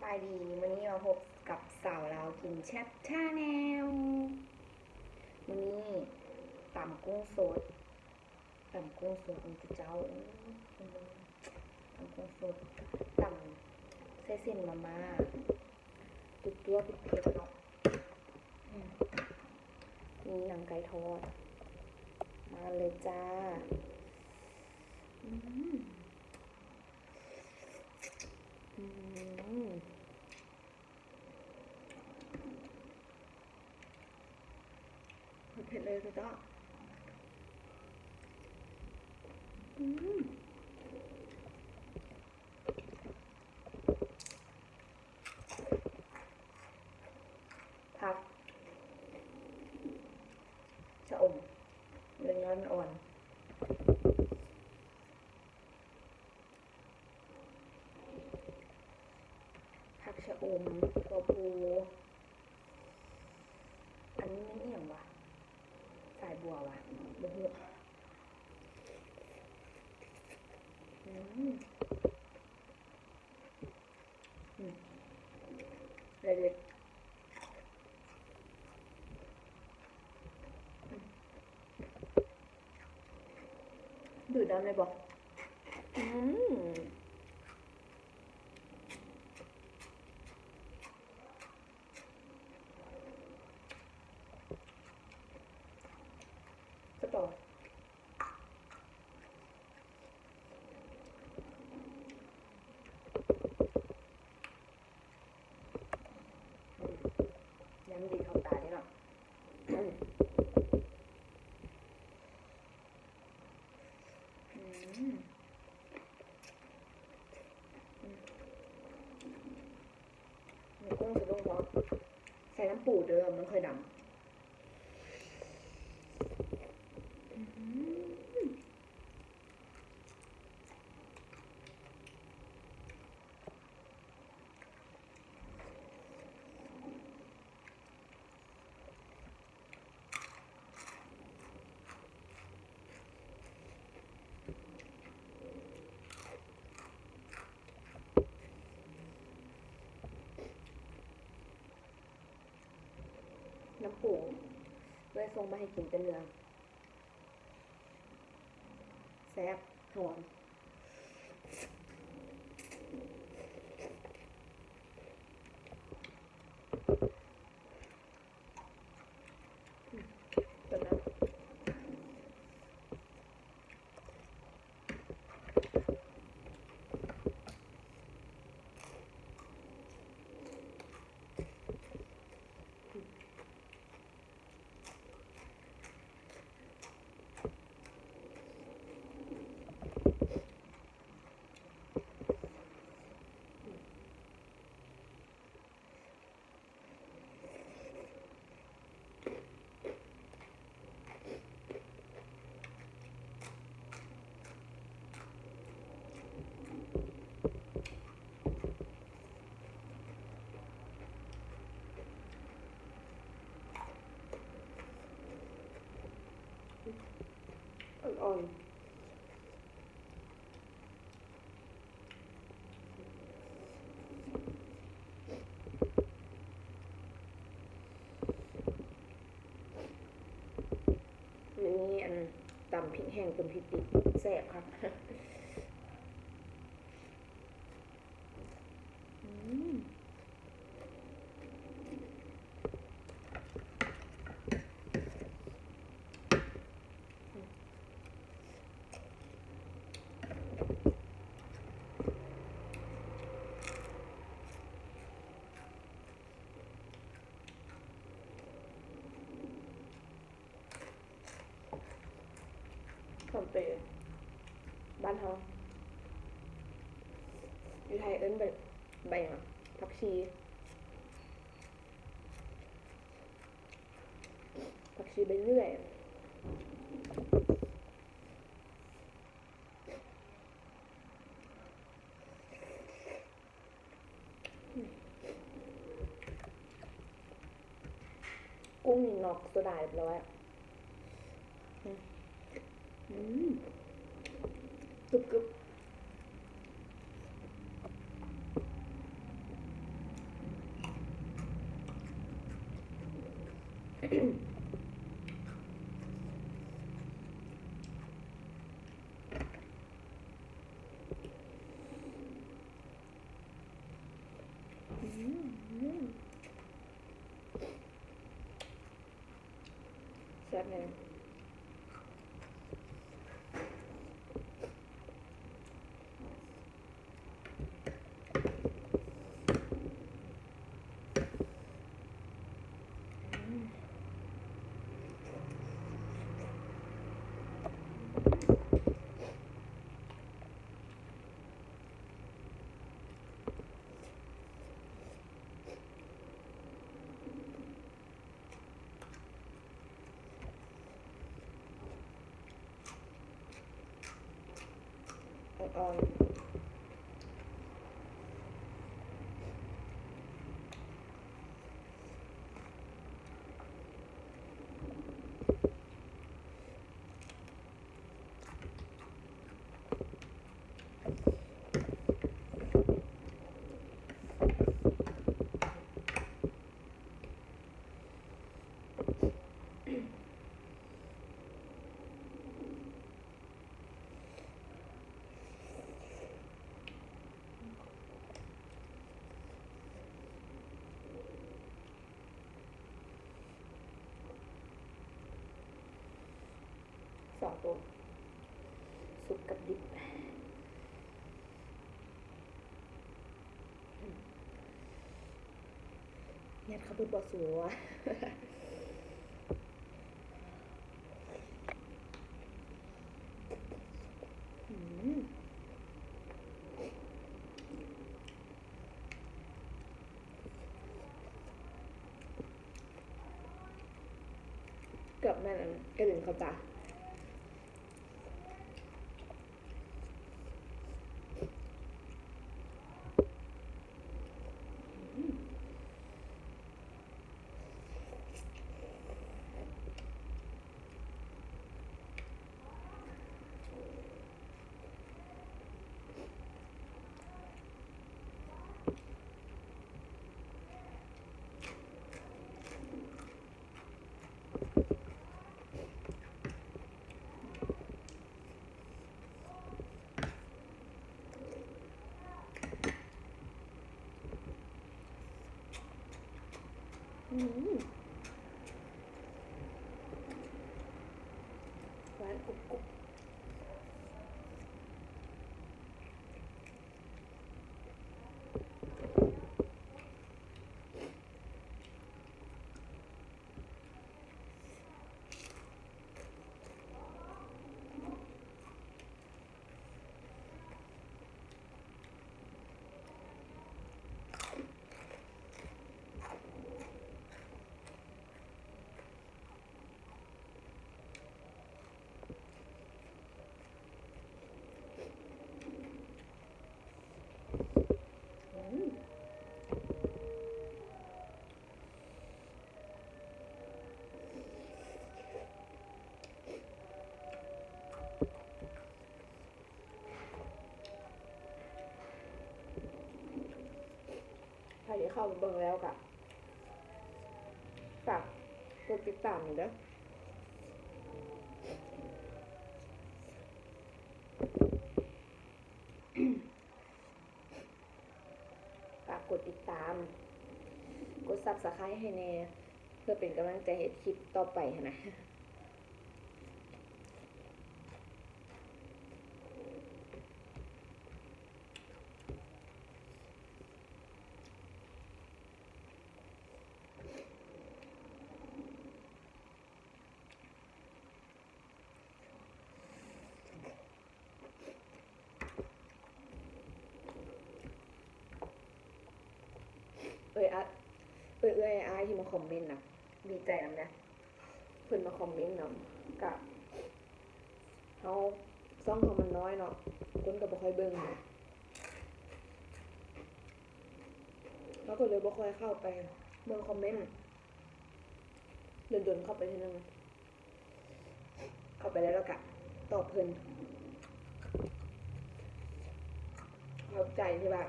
ສະບາຍດີ ມື້ນີ້ມາພົບກັບສາວລາວກິນແຊບ Channel. ມື້ນີ້ຕຳກຸ້ງສົດ ຕຳກຸ້ງສົດນີ້ເຈົ້າ ເອີ ຕຳກຸ້ງສົດ ຕຳໃສ່ເສັ້ນມາມ່າ ຈົວໆ ເຜັດໆ ເນາະ. ອືມ ມີໜັງໄກ່ທອດ ມາເລີຍຈ້າ. ອືມ ອືມ ເຜັດເລີຍເຈົ້າ. ອືມ ຜັກຊະອົມ ເຫຼືອຍອດອ່ອນ. ຜັກຊະອົມ ຖົ່ວພູ ອັນນີ້ແມ່ນອີ່ຫຍັງຫວະ? ສາຍບົວຫວະ? ບໍ່ຮູ້. ອືມ ອືມ ໄດ້ເລີຍ. ອືມ ດື່ມນ້ຳໄດ້ບໍ່? ອືມ ສະຕໍ. ອືມ ຍຳດີເຂົ້າຕາເດ້ເນາະ. ອືມ ອືມ ອືມ ມີກຸ້ງສະດຸ້ງພ້ອມ ໃສ່ນ້ຳປູເດີ້ ມັນຄ່ອຍດຳ. ອືມ. ນ້ຳປູ ເອື້ອຍສົ່ງມາໃຫ້ກິນແຕ່ເນື້ອ. ແຊບ ຫອມ. ອືມ ຕົວນັ້ນ. ອ່ອນໆ. ມື້ນີ້ ອັນ ຕຳພິກແຫ້ງ ຕົ້ມພິກດິບ ແຊບຄັກ. ອືມ. ຫອມເປຍ ບ້ານເຮົາ ຢູ່ໄທເອີ້ນໃບ ໃບຫຍັງ ຜັກຊີ ຜັກຊີໃບເລື່ອຍ. ກຸ້ງນີ້ນອກໂຊດາຮຽບຮ້ອຍ. ອືມ ອືມ ກຶບໆ. ອືມ ແຊບແຮງ. ອ່ອນໆ. ສອງໂຕ ສຸກກັບດິບ. ແຍດເຂົ້າໄປບໍ່ສູວະ. ອືມ ເກືອບແມ່ນອັນກະເດັນເຂົ້າຕາ. ອືມ ຫວານກຸບໆ. ໃຜທີ່ເຂົ້າມາເບິ່ງແລ້ວກະ ຝາກກົດຕິດຕາມແດ່ເດີ. ຝາກກົດຕິດຕາມ ກົດ Subscribe ໃຫ້ແດ່ ເພື່ອເປັນກຳລັງໃຈເຮັດຄລິບຕໍ່ໄປຫັ້ນນະ. ເອື້ອຍ ເອື້ອຍອ້າຍທີ່ມາຄອມເມັນນະ ດີໃຈນຳນະ ເພິ່ນມາຄອມເມັນນຳ. ກະເຮົາ ຊ່ອງເຮົາມັນນ້ອຍເນາະ ຄົນກະບໍ່ຄ່ອຍເບິ່ງນະ ເຮົາກະເລີຍບໍ່ຄ່ອຍເຂົ້າໄປເບິ່ງຄອມເມັນ ດົນໆເຂົ້າໄປເທື່ອໜຶ່ງ. ເຂົ້າໄປແລ້ວ ແລ້ວກະຕອບເພິ່ນ. ຂອບໃຈທີ່ວ່າ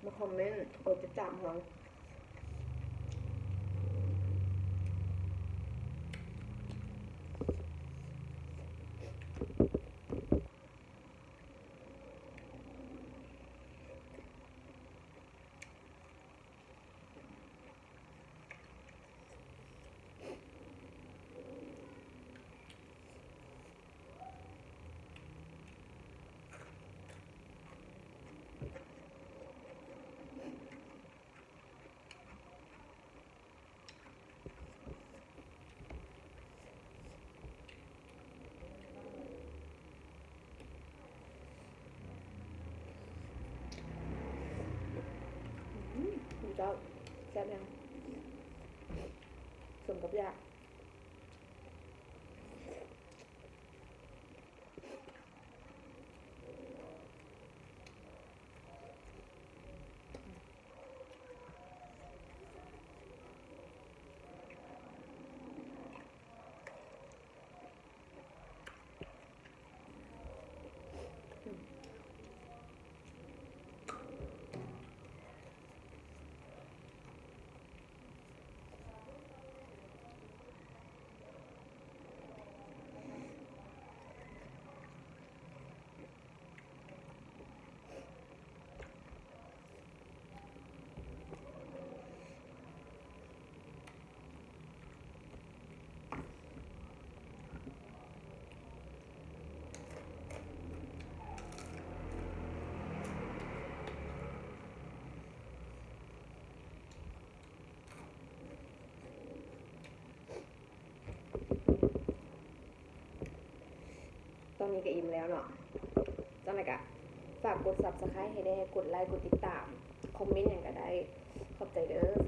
ມາຄອມເມັນ ກົດຕິດຕາມເຮົາ. ເຈົ້າ ແຊບແຮງ ສົມກັບຢາກ. ຕອນນີ້ກໍອີ່ມແລ້ວເນາະ. ຈັ່ງໃດກໍຝາກກົດ Subscribe ໃຫ້ແດ່, ກົດໄລ ກົດຕິດຕາມ, ຄອມເມັນຫຍັງກໍໄດ້. ຂອບໃຈເດີ້.